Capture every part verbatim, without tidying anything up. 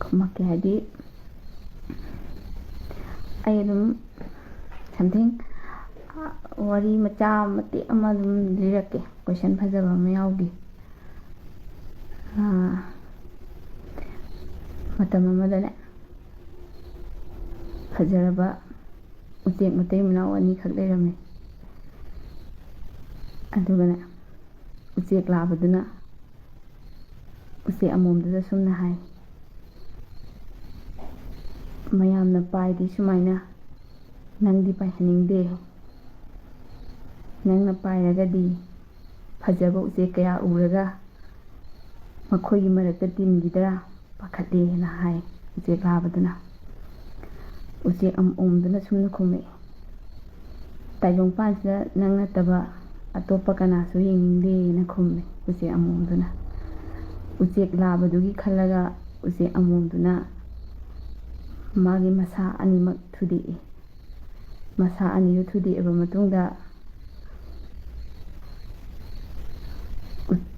ꯈꯨꯝꯃꯛꯀꯦ, ꯍꯥꯏꯗꯤ ꯑꯩ ꯑꯗꯨꯝ something, ꯋꯥꯔꯤ ꯃꯆꯥ ꯃꯇꯦꯛ ꯑꯃ ꯑꯗꯨꯝ ꯂꯤꯔꯛꯀꯦ, question ꯐꯖꯕ ꯑꯃ ꯌꯥꯎꯈꯤ꯫ ꯑꯥ, ꯃꯇꯝ ꯑꯃꯗꯅꯦ, ꯐꯖꯔꯕ ꯎꯆꯦꯛ ꯃꯇꯩ ꯃꯅꯥꯎ ꯑꯅꯤꯈꯛ ꯂꯩꯔꯝꯃꯤ꯫ ꯑꯗꯨꯒꯅꯦ, ꯎꯆꯦꯛ ꯂꯥꯕꯗꯨꯅ ꯎꯆꯦꯛ ꯑꯃꯣꯝꯗꯨꯗ ꯁꯨꯝꯅ ꯍꯥꯏ, "ꯃꯌꯥꯝꯅ ꯄꯥꯏꯗꯤ ꯁꯨꯃꯥꯏꯅ, ꯅꯪꯗꯤ ꯄꯥꯏꯍꯟꯅꯤꯡꯗꯦ꯫ ꯅꯪꯅ ꯄꯥꯏꯔꯒꯗꯤ ꯐꯖꯕ ꯎꯆꯦꯛ ꯀꯌꯥ ꯎꯔꯒ ꯃꯈꯣꯏꯒꯤ ꯃꯔꯛꯇ ꯇꯤꯟꯈꯤꯗ꯭ꯔꯥ ꯄꯥꯈꯠꯂꯦꯅ" ꯍꯥꯏ ꯎꯆꯦꯛ ꯂꯥꯕꯗꯨꯅ꯫ ꯎꯆꯦꯛ ꯑꯃꯣꯝꯗꯨꯅ ꯁꯨꯝꯅ ꯈꯨꯝꯃꯛꯏ, "ꯇꯥꯏꯕꯪꯄꯥꯟꯁꯤꯗ ꯅꯪ ꯅꯠꯇꯕ ꯑꯇꯣꯞꯄ ꯀꯅꯥꯁꯨ ꯌꯦꯡꯅꯤꯡꯗꯦꯅ" ꯈꯨꯝꯃꯤ ꯎꯆꯦꯛ ꯑꯃꯣꯝꯗꯨꯅ꯫ ꯎꯆꯦꯛ ꯂꯥꯕꯗꯨꯒꯤ ꯈꯜꯂꯒ ꯎꯆꯦꯛ ꯑꯃꯣꯝꯗꯨꯅ ꯃꯥꯒꯤ ꯃꯁꯥ ꯑꯅꯤꯃꯛ ꯊꯨꯗꯦꯛꯏ꯫ ꯃꯁꯥ ꯑꯅꯤꯗꯨ ꯊꯨꯗꯦꯛꯑꯕ ꯃꯇꯨꯡꯗ, ꯎ-,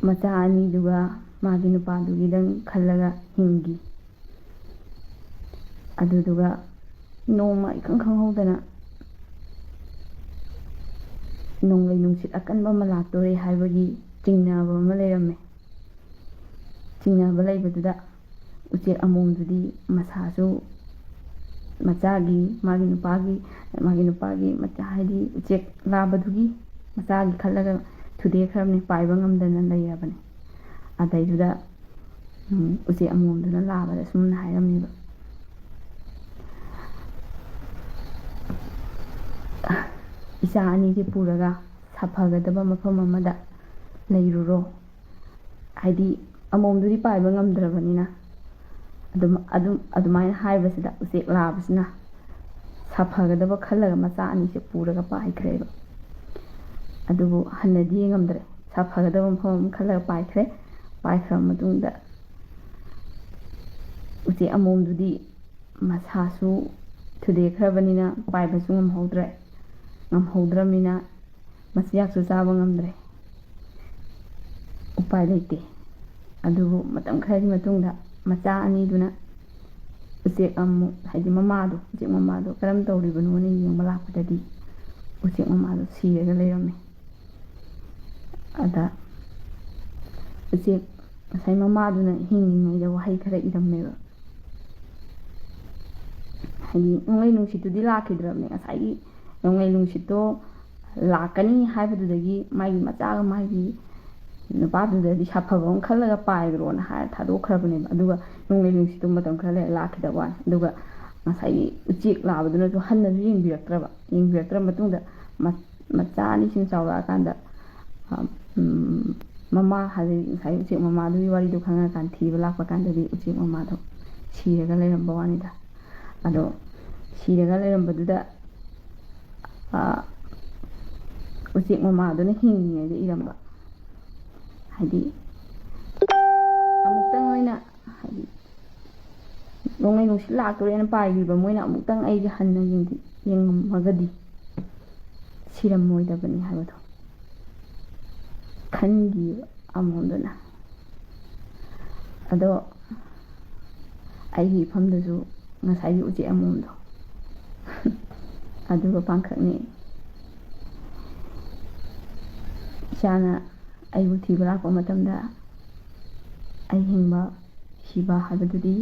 ꯃꯆꯥ ꯑꯅꯤꯗꯨꯒ ꯃꯥꯒꯤ ꯅꯨꯄꯥꯗꯨꯒꯤꯗꯪ ꯈꯜꯂꯒ ꯍꯤꯡꯈꯤ꯫ ꯑꯗꯨꯗꯨꯒ ꯅꯣꯡꯃ ꯏꯈꯪ ꯈꯪꯍꯧꯗꯅ ꯅꯣꯡꯂꯩ ꯅꯨꯡꯁꯤꯠ ꯑꯀꯟꯕ ꯑꯃ ꯂꯥꯛꯇꯣꯔꯦ ꯍꯥꯏꯕꯒꯤ ꯆꯤꯡꯅꯕ ꯑꯃ ꯂꯩꯔꯝꯃꯦ꯫ ꯆꯤꯡꯅꯕ ꯂꯩꯕꯗꯨꯗ ꯎꯆꯦꯛ ꯑꯃꯣꯝꯗꯨꯗꯤ ꯃꯁꯥꯁꯨ ꯃꯆꯥꯒꯤ, ꯃꯥꯒꯤ ꯅꯨꯄꯥꯒꯤ, ꯃꯥꯒꯤ ꯅꯨꯄꯥꯒꯤ ꯃꯆꯥ, ꯍꯥꯏꯗꯤ ꯎꯆꯦꯛ ꯂꯥꯕꯗꯨꯒꯤ ꯃꯆꯥꯒꯤ ꯈꯜꯂꯒ ꯊꯨꯗꯦꯛꯈ꯭ꯔꯕꯅꯤ, ꯄꯥꯏꯕ ꯉꯝꯗꯅ ꯂꯩꯔꯕꯅꯤ꯫ ꯑꯗꯩꯗꯨꯗ, ꯎꯝ, ꯎꯆꯦꯛ ꯑꯃꯣꯝꯗꯨꯅ ꯂꯥꯕꯗ ꯁꯨꯝꯅ ꯍꯥꯏꯔꯝꯃꯦꯕ, "ꯏꯆꯥ ꯑꯅꯤꯁꯦ ꯄꯨꯔꯒ ꯁꯥꯐꯒꯗꯕ ꯃꯐꯝ ꯑꯃꯗ ꯂꯩꯔꯨꯔꯣ"꯫ ꯍꯥꯏꯗꯤ ꯑꯃꯣꯝꯗꯨꯗꯤ ꯄꯥꯏꯕ ꯉꯝꯗ꯭ꯔꯕꯅꯤꯅ꯫ ꯑꯗꯨꯝ, ꯑꯗꯨꯝ, ꯑꯗꯨꯃꯥꯏꯅ ꯍꯥꯏꯕꯁꯤꯗ ꯎꯆꯦꯛ ꯂꯥꯕꯁꯤꯅ ꯁꯥꯐꯒꯗꯕ ꯈꯜꯂꯒ ꯃꯆꯥ ꯑꯅꯤꯁꯦ ꯄꯨꯔꯒ ꯄꯥꯏꯈ꯭ꯔꯦꯕ꯫ ꯑꯗꯨꯕꯨ ꯍꯟꯅꯗꯤ ꯌꯦꯡꯉꯝꯗ꯭ꯔꯦ꯫ ꯁꯥꯐꯒꯗꯕ ꯃꯐꯝ ꯑꯃ ꯈꯜꯂꯒ ꯄꯥꯏꯈ꯭ꯔꯦ꯫ ꯄꯥꯏꯈ꯭ꯔꯕ ꯃꯇꯨꯡꯗ ꯎꯆꯦꯛ ꯑꯃꯣꯝꯗꯨꯗꯤ ꯃꯁꯥꯁꯨ ꯊꯨꯗꯦꯛꯈ꯭ꯔꯕꯅꯤꯅ ꯄꯥꯏꯕꯁꯨ ꯉꯝꯍꯧꯗ꯭ꯔꯦ꯫ ꯉꯝꯍꯧꯗ꯭ꯔꯕꯅꯤꯅ ꯃꯆꯤꯟꯖꯥꯛꯁꯨ ꯆꯥꯕ ꯉꯝꯗ꯭ꯔꯦ꯫ ꯎꯄꯥꯏ ꯂꯩꯇꯦ꯫ ꯑꯗꯨꯕꯨ ꯃꯇꯝ ꯈꯔꯒꯤ ꯃꯇꯨꯡꯗ ꯃꯆꯥ ꯑꯅꯤꯗꯨꯅ ꯎꯆꯦꯛ ꯑꯃꯨꯛ, ꯍꯥꯏꯗꯤ ꯃꯃꯥꯗꯣ, ꯎꯆꯦꯛ ꯃꯃꯥꯗꯣ ꯀꯔꯝ ꯇꯧꯔꯤꯕꯅꯣꯅ ꯌꯦꯡꯕ ꯂꯥꯛꯄꯗꯗꯤ ꯎꯆꯦꯛ ꯃꯃꯥꯗꯣ ꯁꯤꯔꯒ ꯂꯩꯔꯝꯃꯦ꯫ ꯑꯗ ꯎꯆꯦꯛ, ꯉꯁꯥꯏ ꯃꯃꯥꯗꯨꯅ ꯍꯤꯡꯂꯤꯉꯩꯗ ꯋꯥꯍꯩ ꯈꯔ ꯏꯔꯝꯃꯦꯕ꯫ ꯍꯥꯏꯗꯤ ꯅꯣꯡꯂꯩ ꯅꯨꯡꯁꯤꯠꯇꯨꯗꯤ ꯂꯥꯛꯈꯤꯗ꯭ꯔꯕꯅꯦ꯫ ꯉꯁꯥꯏꯒꯤ ꯅꯣꯡꯂꯩ ꯅꯨꯡꯁꯤꯠꯇꯣ ꯂꯥꯛꯀꯅꯤ ꯍꯥꯏꯕꯗꯨꯗꯒꯤ ꯃꯥꯒꯤ ꯃꯆꯥꯒ ꯃꯥꯒꯤ ꯅꯨꯄꯥꯗꯨꯗꯗꯤ ꯁꯥꯐꯕ ꯑꯃ ꯈꯜꯂꯒ ꯄꯥꯏꯈ꯭ꯔꯣꯅ ꯍꯥꯏꯔ ꯊꯥꯗꯣꯛꯈ꯭ꯔꯕꯅꯦꯕ꯫ ꯑꯗꯨꯒ ꯅꯣꯡꯂꯩ ꯅꯨꯡꯁꯤꯠꯇꯣ ꯃꯇꯝ ꯈꯔ ꯂꯩꯔ ꯂꯥꯛꯈꯤꯗꯕ ꯋꯥꯅꯤ꯫ ꯑꯗꯨꯒ ꯉꯁꯥꯏꯒꯤ ꯎꯆꯦꯛ ꯂꯥꯕꯗꯨꯅꯁꯨ ꯍꯟꯅꯁꯨ ꯌꯦꯡꯕꯤꯔꯛꯇ꯭ꯔꯕ꯫ ꯌꯦꯡꯕꯤꯔꯛꯇ꯭ꯔ ꯃꯇꯨꯡꯗ ꯃ-, ꯃꯆꯥ ꯑꯅꯤꯁꯤꯅ ꯆꯥꯎꯔꯛꯑꯀꯥꯟꯗ, ꯑ, ꯎꯝ, ꯃꯃꯥ, ꯍꯥꯏꯗꯤ ꯉꯁꯥꯏ ꯎꯆꯦꯛ ꯃꯃꯥꯗꯨꯒꯤ ꯋꯥꯔꯤꯗꯣ ꯈꯪꯉꯀꯥꯟꯗ ꯊꯤꯕ ꯂꯥꯛꯄ ꯀꯥꯟꯗꯗꯤ ꯎꯆꯦꯛ ꯃꯃꯥꯗꯣ ꯁꯤꯔꯒ ꯂꯩꯔꯝꯕ ꯋꯥꯅꯤꯗ꯫ ꯑꯗꯣ ꯁꯤꯔꯒ ꯂꯩꯔꯝꯕꯗꯨꯗ, ꯑ, ꯎꯆꯦꯛ ꯃꯃꯥꯗꯨꯅ ꯍꯤꯡꯉꯤꯉꯩꯗ ꯏꯔꯝꯕ, ꯍꯥꯏꯗꯤ ꯑꯃꯨꯛꯇꯪ ꯑꯣꯏꯅ, ꯍꯥꯏꯗꯤ ꯅꯣꯡꯂꯩ ꯅꯨꯡꯁꯤꯠ ꯂꯥꯛꯇꯣꯔꯦꯅ ꯄꯥꯏꯈꯤꯕ ꯃꯣꯏꯅ ꯑꯃꯨꯛꯇꯪ ꯑꯩꯁꯦ ꯍꯟꯅ ꯌꯦꯡꯗꯤ-, ꯌꯦꯡꯉꯝꯃꯒꯗꯤ ꯁꯤꯔꯝꯃꯣꯏꯗꯕꯅꯤ ꯍꯥꯏꯕꯗꯣ ꯈꯟꯈꯤꯕ ꯑꯃꯣꯝꯗꯨꯅ꯫ ꯑꯗꯣ ꯑꯩꯒꯤ ꯏꯐꯝꯗꯁꯨ ꯉꯁꯥꯏꯒꯤ ꯎꯆꯦꯛ ꯑꯃꯣꯝꯗꯣ ꯑꯗꯨꯒ ꯄꯥꯡꯈꯛꯅꯤ꯫ ꯏꯆꯥꯅ ꯑꯩꯕꯨ ꯊꯤꯕ ꯂꯥꯛꯄ ꯃꯇꯝꯗ ꯑꯩ ꯍꯤꯡꯕ ꯁꯤꯕ ꯍꯥꯏꯕꯗꯨꯗꯤ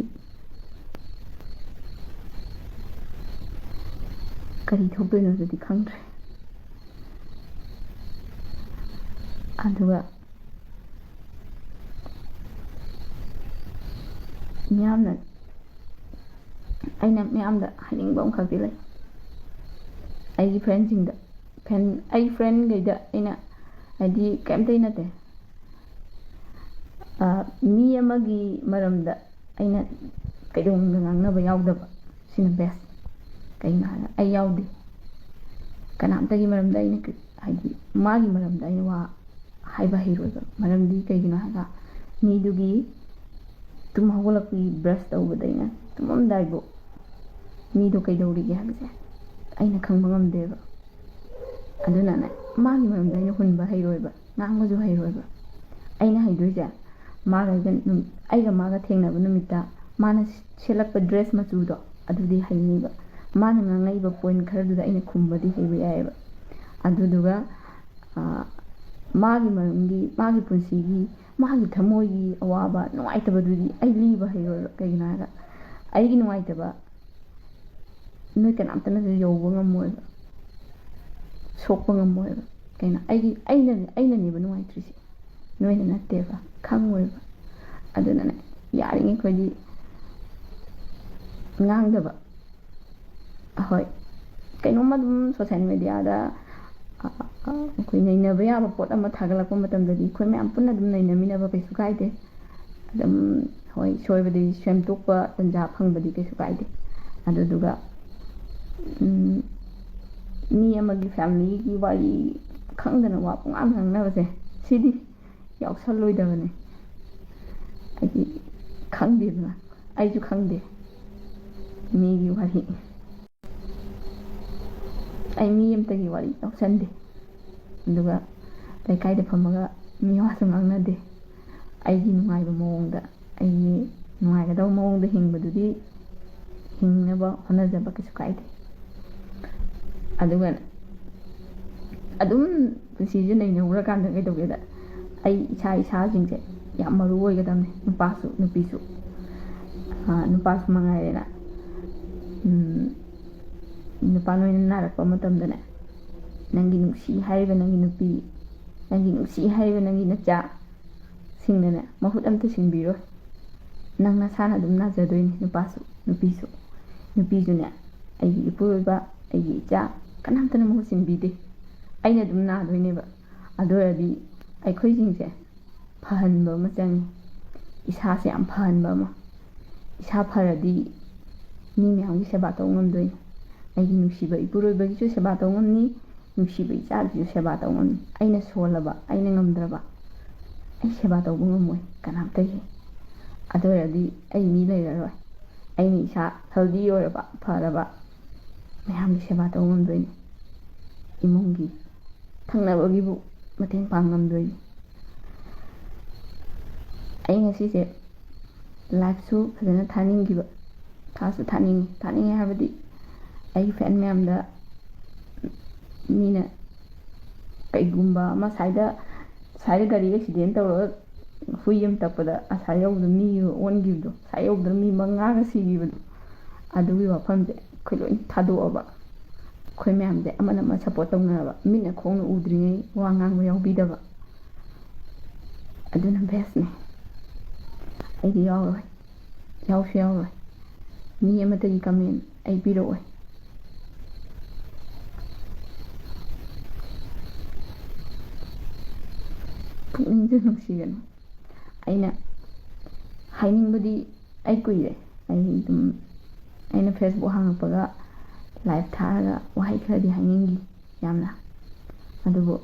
ꯀꯔꯤ ꯊꯣꯛꯇꯣꯏꯅꯣꯗꯨꯗꯤ ꯈꯪꯗ꯭ꯔꯦ꯫ ꯑꯗꯨꯒ ꯃꯤꯌꯥꯝꯅ, ꯑꯩꯅ ꯃꯤꯌꯥꯝꯗ ꯍꯥꯏꯅꯤꯡꯕ ꯑꯃꯈꯛꯇꯤ ꯂꯩ꯫ ꯑꯩꯒꯤ ꯐ꯭ꯔꯦꯟꯁꯤꯡꯗ, ꯐ꯭ꯔꯦꯟ, ꯑꯩ ꯐ꯭ꯔꯦꯟꯈꯩꯗ ꯑꯩꯅ, ꯍꯥꯏꯗꯤ ꯀꯩꯝꯇ ꯅꯠꯇꯦ, ꯑ, ꯃꯤ ꯑꯃꯒꯤ ꯃꯔꯝꯗ ꯑꯩꯅ ꯀꯩꯗꯧꯅꯨꯡꯗ ꯉꯥꯡꯅꯕ ꯌꯥꯎꯗꯕ, ꯁꯤꯅ ꯕꯦꯁ꯫ ꯀꯩꯒꯤꯅꯣ ꯍꯥꯏꯔꯒ ꯑꯩ ꯌꯥꯎꯗꯦ꯫ ꯀꯅꯥꯝꯇꯒꯤ ꯃꯔꯝꯗ ꯑꯩꯅ ꯀ-, ꯍꯥꯏꯗꯤ ꯃꯥꯒꯤ ꯃꯔꯝꯗ ꯑꯩꯅ ꯋꯥ ꯍꯥꯏꯕ ꯍꯩꯔꯣꯏꯕ꯫ ꯃꯔꯝꯗꯤ ꯀꯩꯒꯤꯅꯣ ꯍꯥꯏꯔꯒ ꯃꯤꯗꯨꯒꯤ ꯇꯨꯝ ꯍꯧꯒꯠꯂꯛꯄꯒꯤ ꯕ꯭ꯔꯁ ꯇꯧꯕꯗꯩꯅ ꯇꯨꯝꯃꯝꯗꯥꯏꯕꯨ ꯃꯤꯗꯣ ꯀꯩꯗꯧꯔꯤꯒꯦ ꯍꯥꯏꯕꯁꯦ ꯑꯩꯅ ꯈꯪꯕ ꯉꯝꯗꯦꯕ꯫ ꯑꯗꯨꯅꯅꯦ, ꯃꯥꯒꯤ ꯃꯔꯝꯗ ꯑꯩꯅ ꯍꯨꯟꯕ ꯍꯩꯔꯣꯏꯕ, ꯉꯥꯡꯕꯁꯨ ꯍꯩꯔꯣꯏꯕ꯫ ꯑꯩꯅ ꯍꯩꯗꯣꯏꯁꯦ ꯃꯥꯒ ꯑꯩꯒ ꯅꯨ- ꯑꯩꯒ ꯃꯥꯒ ꯊꯦꯡꯅꯕ ꯅꯨꯃꯤꯠꯇ ꯃꯥꯅ ꯁꯦꯠꯂꯛꯄ ꯗ꯭ꯔꯦꯁ ꯃꯆꯨꯗꯣ ꯑꯗꯨꯗꯤ ꯍꯩꯅꯤꯕ꯫ ꯃꯥꯅ ꯉꯥꯡꯉꯛꯏꯕ ꯄꯣꯏꯟ ꯈꯔꯗꯨꯗ ꯑꯩꯅ ꯈꯨꯝꯕꯗꯤ ꯍꯩꯕ ꯌꯥꯏꯑꯕ꯫ ꯑꯗꯨꯗꯨꯒ ꯃꯥꯒꯤ ꯃꯔꯝꯒꯤ, ꯃꯥꯒꯤ ꯄꯨꯟꯁꯤꯒꯤ, ꯃꯥꯒꯤ ꯊꯃꯣꯏꯒꯤ ꯑꯋꯥꯕ ꯅꯨꯡꯉꯥꯏꯇꯕꯗꯨꯗꯤ ꯑꯩ ꯂꯤꯕ ꯍꯩꯔꯣꯏꯕ꯫ ꯀꯩꯒꯤꯅꯣ ꯍꯥꯏꯔꯒ ꯑꯩꯒꯤ ꯅꯨꯡꯉꯥꯏꯇꯕ ꯅꯣꯏ ꯀꯅꯥꯝꯇꯅꯁꯨ ꯌꯧꯕ ꯉꯝꯃꯣꯏꯕ, ꯁꯣꯛꯄ ꯉꯝꯃꯣꯏꯕ꯫ ꯀꯩꯅꯣ ꯑꯩꯒꯤ ꯑꯩꯅ ꯑꯩꯅꯅꯦꯕ ꯅꯨꯡꯉꯥꯏꯇ꯭ꯔꯤꯁꯦ, ꯅꯣꯏꯅ ꯅꯠꯇꯦꯕ, ꯈꯪꯉꯣꯏꯕ꯫ ꯑꯗꯨꯅꯅꯦ, ꯌꯥꯔꯤꯉꯩ ꯑꯩꯈꯣꯏꯗꯤ ꯉꯥꯡꯗꯕ꯫ ꯍꯣꯏ, ꯀꯩꯅꯣꯝꯃ ꯑꯗꯨꯝ ꯁꯣꯁꯦꯜ ꯃꯦꯗꯤꯌꯥꯗ ꯑꯩꯈꯣꯏ ꯅꯩꯅꯕ ꯌꯥꯕ ꯄꯣꯠ ꯑꯃ ꯊꯥꯒꯠꯂꯛꯄ ꯃꯇꯝꯗꯗꯤ ꯑꯩꯈꯣꯏ ꯃꯌꯥꯝ ꯄꯨꯟꯅ ꯑꯗꯨꯝ ꯅꯩꯅꯃꯤꯟꯅꯕ ꯀꯩꯁꯨ ꯀꯥꯏꯗꯦ꯫ ꯑꯗꯨꯝ, ꯍꯣꯏ, ꯁꯣꯏꯕꯗꯒꯤ ꯁꯦꯝꯗꯣꯛꯄ ꯇꯟꯖꯥ ꯐꯪꯕꯗꯤ ꯀꯩꯁꯨ ꯀꯥꯏꯗꯦ꯫ ꯑꯗꯨꯗꯨꯒ ꯃꯤ ꯑꯃꯒꯤ ꯐꯦꯃꯤꯂꯤꯒꯤ ꯋꯥꯔꯤ ꯈꯪꯗꯅ ꯋꯥ ꯄꯨꯡꯉꯥꯡ ꯉꯥꯡꯅꯕꯁꯦ, ꯁꯤꯗꯤ ꯌꯥꯎꯁꯜꯂꯣꯏꯗꯕꯅꯦ꯫ ꯍꯥꯏꯗꯤ, ꯈꯪꯗꯦꯗꯅ, ꯑꯩꯁꯨ ꯈꯪꯗꯦ ꯃꯤꯒꯤ ꯋꯥꯔꯤ꯫ ꯑꯩ ꯃꯤ ꯑꯃꯇꯒꯤ ꯋꯥꯔꯤ ꯌꯥꯎꯁꯟꯗꯦ꯫ ꯑꯗꯨꯒ ꯂꯩꯀꯥꯏꯗ ꯐꯝꯃꯒ ꯃꯤ ꯋꯥꯁꯨ ꯉꯥꯡꯅꯗꯦ꯫ ꯑꯩꯒꯤ ꯅꯨꯡꯉꯥꯏꯕ ꯃꯑꯣꯡꯗ, ꯑꯩꯒꯤ ꯅꯨꯡꯉꯥꯏꯒꯗꯕ ꯃꯑꯣꯡꯗ ꯍꯤꯡꯕꯗꯨꯗꯤ ꯍꯤꯡꯅꯕ ꯍꯣꯠꯅꯖꯕ ꯀꯩꯁꯨ ꯀꯥꯏꯗꯦ꯫ ꯑꯗꯨꯒ ꯑꯗꯨꯝ ꯄꯨꯟꯁꯤꯁꯦ ꯅꯩꯅꯧꯔꯀꯥꯟꯗ ꯀꯩꯗꯧꯒꯦꯗ, ꯑꯩ ꯏꯁꯥ ꯏꯁꯥꯁꯤꯡꯁꯦ ꯌꯥꯝ ꯃꯔꯨ ꯑꯣꯏꯒꯗꯕꯅꯦ, ꯅꯨꯄꯥꯁꯨ ꯅꯨꯄꯤꯁꯨ꯫ ꯅꯨꯄꯥꯁꯨ ꯃꯉꯥꯏꯔꯦꯅ꯫ ꯅꯨꯄꯥ ꯅꯣꯏꯅ ꯅꯥꯔꯛꯄ ꯃꯇꯝꯗꯅꯦ, ꯅꯪꯒꯤ ꯅꯨꯡꯁꯤ ꯍꯥꯏꯔꯤꯕ ꯅꯪꯒꯤ ꯅꯨꯄꯤ, ꯅꯪꯒꯤ ꯅꯨꯡꯁꯤ ꯍꯥꯏꯔꯤꯕ ꯅꯪꯒꯤ ꯅꯆꯥꯁꯤꯡꯅꯅꯦ ꯃꯍꯨꯠ ꯑꯝꯇ ꯁꯤꯟꯕꯤꯔꯣꯏ꯫ ꯅꯪ ꯅꯁꯥꯅ ꯑꯗꯨꯝ ꯅꯥꯖꯗꯣꯏꯅꯤ, ꯅꯨꯄꯥꯁꯨ ꯅꯨꯄꯤꯁꯨ꯫ ꯅꯨꯄꯤꯁꯨꯅꯦ, ꯑꯩꯒꯤ ꯏꯄꯨꯔꯣꯏꯕ, ꯑꯩꯒꯤ ꯏꯆꯥ, ꯀꯅꯥꯝꯇꯅ ꯃꯍꯨꯠ ꯁꯤꯟꯕꯤꯗꯦ꯫ ꯑꯩꯅ ꯑꯗꯨꯝ ꯅꯥꯗꯣꯏꯅꯦꯕ꯫ ꯑꯗꯨ ꯑꯣꯏꯔꯗꯤ ꯑꯩꯈꯣꯏꯁꯤꯡꯁꯦ ꯐꯍꯟꯕ ꯑꯃ ꯆꯪꯉꯤ꯫ ꯏꯁꯥꯁꯦ ꯌꯥꯝ ꯐꯍꯟꯕ ꯑꯃ꯫ ꯏꯁꯥ ꯐꯔꯗꯤ ꯃꯤ ꯃꯌꯥꯝꯒꯤ ꯁꯦꯕꯥ ꯇꯧ ꯉꯝꯗꯣꯏꯅꯤ꯫ ꯑꯩꯒꯤ ꯅꯨꯡꯁꯤꯕ ꯏꯄꯨꯔꯣꯏꯕꯒꯤꯁꯨ ꯁꯦꯕꯥ ꯇꯧ ꯉꯝꯅꯤ, ꯅꯨꯡꯁꯤꯕ ꯏꯆꯥꯒꯤꯁꯨ ꯁꯦꯕꯥ ꯇꯧ ꯉꯝꯅꯤ꯫ ꯑꯩꯅ ꯁꯣꯜꯂꯕ, ꯑꯩꯅ ꯉꯝꯗ꯭ꯔꯕ, ꯑꯩ ꯁꯦꯕꯥ ꯇꯧꯕ ꯉꯝꯃꯣꯏ ꯀꯅꯥꯝꯇꯒꯤ꯫ ꯑꯗꯨ ꯑꯣꯏꯔꯗꯤ ꯑꯩ ꯃꯤ ꯂꯩꯔꯔꯣꯏ꯫ ꯑꯩꯅ ꯏꯁꯥ ꯍꯦꯜꯗꯤ ꯑꯣꯏꯔꯕ, ꯐꯔꯕ, ꯃꯌꯥꯝꯒꯤ ꯁꯦꯕꯥ ꯇꯧ ꯉꯝꯗꯣꯏꯅꯤ꯫ ꯏꯃꯨꯡꯒꯤ, ꯊꯪꯅꯕꯒꯤꯕꯨ ꯃꯇꯦꯡ ꯄꯥꯡ ꯉꯝꯗꯣꯏꯅꯤ꯫ ꯑꯩ ꯉꯁꯤꯁꯦ ꯂꯥꯏꯐꯁꯨ ꯐꯖꯅ ꯊꯥꯅꯤꯡꯈꯤꯕ, ꯊꯥꯁꯨ ꯊꯥꯅꯤꯡꯉꯤ꯫ ꯊꯥꯅꯤꯡꯉꯤ ꯍꯥꯏꯕꯗꯤ ꯑꯩꯒꯤ ꯐꯦꯟ ꯃꯌꯥꯝꯗ ꯃꯤꯅ ꯀꯩꯒꯨꯝꯕ ꯑꯃ ꯁ꯭ꯋꯥꯏꯗ, ꯁ꯭ꯋꯥꯏꯗ ꯒꯥꯔꯤ ꯑꯦꯛꯁꯤꯗꯦꯟ ꯇꯧꯔꯒ ꯍꯨꯏ ꯑꯃ ꯇꯞꯄꯗ ꯑꯁꯥ ꯌꯧꯕꯗ ꯃꯤ ꯑꯣꯟꯈꯤꯕꯗꯣ, ꯑꯁꯥ ꯌꯧꯕꯗ ꯃꯤ ꯃꯉꯥꯒ ꯁꯤꯈꯤꯕꯗꯣ, ꯑꯗꯨꯒꯤ ꯋꯥꯐꯝꯁꯦ ꯑꯩꯈꯣꯏ ꯂꯣꯏ ꯊꯥꯗꯣꯛꯑꯕ꯫ ꯑꯩꯈꯣꯏ ꯃꯌꯥꯝꯁꯦ ꯑꯃꯅ ꯑꯃ ꯁꯞꯄꯣꯔꯠ ꯇꯧꯅꯔꯕ, ꯃꯤꯠꯅ ꯈꯣꯡꯅ ꯎꯗ꯭ꯔꯤꯉꯩ ꯋꯥ ꯉꯥꯡꯕ ꯌꯥꯎꯕꯤꯗꯕ, ꯑꯗꯨꯅ ꯕꯦꯁꯅꯦ꯫ ꯑꯩꯗꯤ ꯌꯥꯎꯔꯣꯏ, ꯌꯥꯎꯁꯨ ꯌꯥꯎꯔꯣꯏ꯫ ꯃꯤ ꯑꯃꯠꯇꯒꯤ ꯀꯃꯦꯟ ꯑꯩ ꯄꯤꯔꯛꯑꯣꯏ꯫ ꯄꯨꯛꯅꯤꯡꯁꯨ ꯅꯨꯡꯁꯤꯒꯅꯨ꯫ ꯑꯩꯅ ꯍꯥꯏꯅꯤꯡꯕꯗꯤ ꯑꯩ ꯀꯨꯏꯔꯦ꯫ ꯑꯩ ꯑꯗꯨꯝ, ꯑꯩꯅ ꯐꯦꯁꯕꯨꯛ ꯍꯥꯡꯉꯛꯄꯒ ꯂꯥꯏꯚ ꯊꯥꯔꯒ ꯋꯥꯍꯩ ꯈꯔꯗꯤ ꯍꯥꯏꯅꯤꯡꯈꯤ ꯌꯥꯝꯅ꯫ ꯑꯗꯨꯕꯨ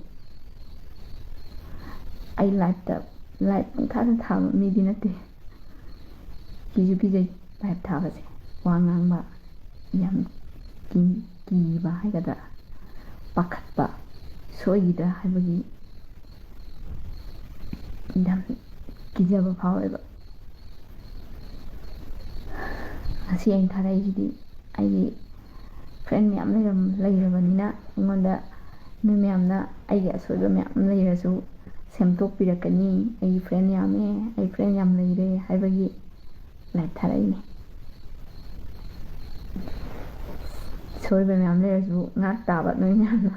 ꯑꯩ ꯂꯥꯏꯚꯇ, ꯂꯥꯏꯚ ꯄꯪꯊꯥꯗ ꯊꯥꯕ ꯃꯤꯗꯤ ꯅꯠꯇꯦ꯫ ꯀꯤꯁꯨ ꯀꯤꯖꯩ ꯂꯥꯏꯚ ꯊꯥꯕꯁꯦ꯫ ꯋꯥ ꯉꯥꯡꯕ ꯌꯥꯝ ꯀꯤ-, ꯀꯤꯕ ꯍꯥꯏꯒꯗ꯭ꯔꯥ, ꯄꯥꯈꯠꯄ, ꯁꯣꯏꯈꯤꯗ꯭ꯔꯥ ꯍꯥꯏꯕꯒꯤ ꯌꯥꯝ ꯀꯤꯖꯕ ꯐꯥꯎꯋꯦꯕ꯫ ꯉꯁꯤ ꯑꯩꯅ ꯊꯥꯔꯛꯏꯁꯤꯗꯤ ꯑꯩꯒꯤ ꯐ꯭ꯔꯦꯟ ꯃꯌꯥꯝ ꯂꯩꯔꯝ-, ꯂꯩꯔꯕꯅꯤꯅ ꯑꯩꯉꯣꯟꯗ ꯅꯣꯏ ꯃꯌꯥꯝꯅ ꯑꯩꯒꯤ ꯑꯁꯣꯏꯕ ꯃꯌꯥꯝ ꯂꯩꯔꯁꯨ ꯁꯦꯝꯗꯣꯛꯄꯤꯔꯛꯀꯅꯤ꯫ ꯑꯩꯒꯤ ꯐ꯭ꯔꯦꯟ ꯌꯥꯝꯃꯦ, ꯑꯩ ꯐ꯭ꯔꯦꯟ ꯌꯥꯝ ꯂꯩꯔꯦ ꯍꯥꯏꯕꯒꯤ ꯂꯥꯏꯚ ꯊꯥꯔꯛꯏꯅꯦ꯫ ꯁꯣꯏꯕ ꯃꯌꯥꯝ ꯂꯩꯔꯁꯨ ꯉꯥꯛ ꯇꯥꯕ ꯅꯣꯏ ꯃꯌꯥꯝꯅ꯫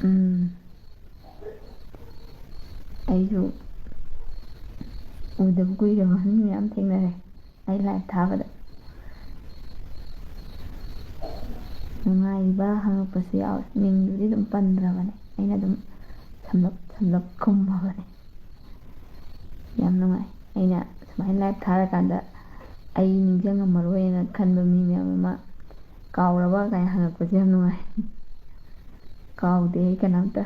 ꯎꯝ꯫ ꯑꯩꯁꯨ ꯎꯗꯕ ꯀꯨꯏꯔꯕ ꯃꯤ ꯃꯌꯥꯝ ꯊꯦꯡꯅꯔꯦ ꯑꯩ ꯂꯥꯏꯚ ꯊꯥꯕꯗ꯫ ꯅꯨꯡꯉꯥꯏꯔꯤꯕ ꯍꯪꯉꯛꯄꯁꯨ ꯌꯥꯎꯋꯦ꯫ ꯃꯤꯡꯗꯨꯗꯤ ꯑꯗꯨꯝ ꯄꯟꯗ꯭ꯔꯕꯅꯦ, ꯑꯩꯅ ꯑꯗꯨꯝ ꯁꯝꯂꯞ ꯁꯝꯂꯞ ꯈꯨꯝꯃꯕꯅꯦ꯫ ꯌꯥꯝ ꯅꯨꯡꯉꯥꯏ꯫ ꯑꯩꯅ ꯁꯨꯃꯥꯏꯅ ꯂꯥꯏꯚ ꯊꯥꯔꯀꯥꯟꯗ ꯑꯩ ꯅꯤꯡꯁꯤꯡꯉꯝꯃꯔꯣꯏꯅ ꯈꯟꯕ ꯃꯤ ꯃꯌꯥꯝ ꯑꯃ "ꯀꯥꯎꯔꯕ?" ꯀꯥꯏꯅ ꯍꯪꯉꯛꯄꯁꯦ ꯌꯥꯝ ꯅꯨꯡꯉꯥꯏ꯫ ꯀꯥꯎꯗꯦ ꯑꯩ ꯀꯅꯥꯝꯇ꯫